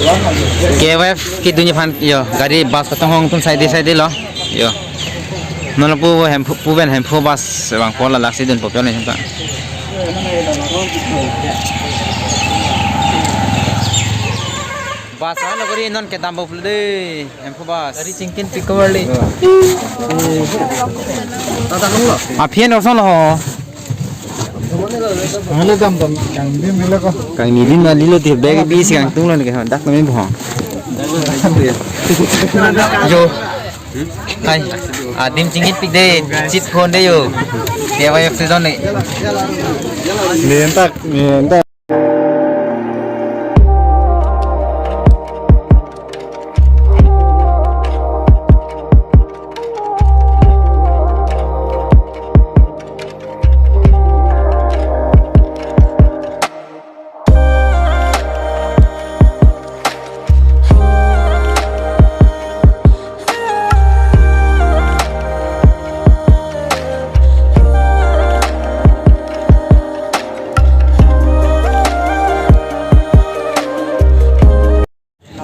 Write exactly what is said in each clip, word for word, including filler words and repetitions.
K Y F kedunji aphan yo, gari bus kachonghong atum side side lo. Yo. Non lapu Hemphu, pu pen Hemphu bus vangpo, lalaksi dunpo pen ni ta. Bus ano gari non kedampo pulo de, Hemphu bus. Gari chingkin pik ko barli. Aphi en osonlo ho. Halo dam dam, kangdim halo ko. Kangdim na lilo ti bag bi si kangtung lo ke, dak nami bohong. Yo. Hai. Adim chingit pik de, chit phone de yo. K Y F season ni. Mentak, mentak.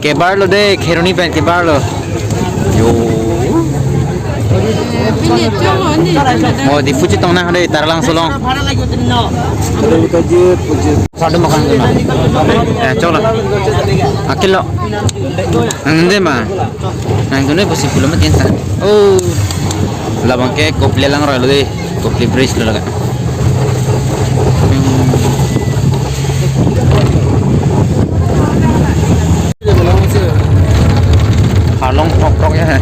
Kebar lo de, Kheroni pen kebar lo. Yo. Mo Diphu chetong na de, Taralangso along. Sadu makan tu na. Eh, cholo. Akilo. Ande ma. Nang tu ne pusi pulo ma tin sa. Oh. Labang ke Kopili alangroi lo de. Kopili bridge lo laga. Arlong prok prok ya hai.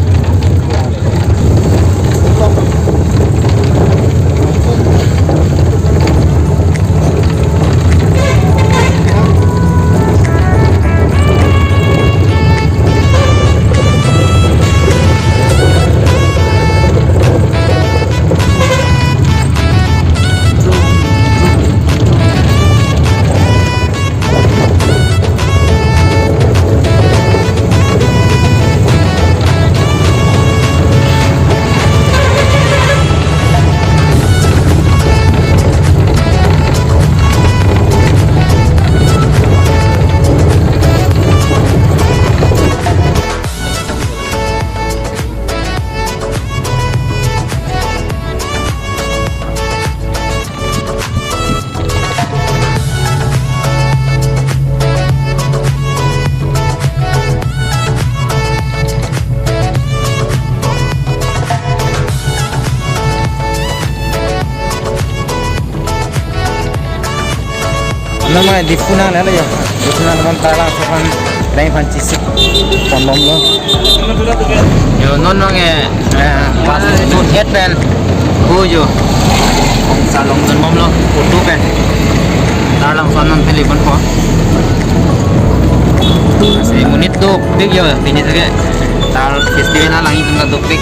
Nama Diphu nang lalo yo. Diphu nang teman Taralangso aphan dai aphan chesik ponbomlo. Yo non mang eh, eh, pas tu het pen. Ko yo. Ong salong don bomlo. Auto pen. Taralangso non telepon ko. Asi monit dopik yo, pini sake. Tar festival alang itum ta dopik.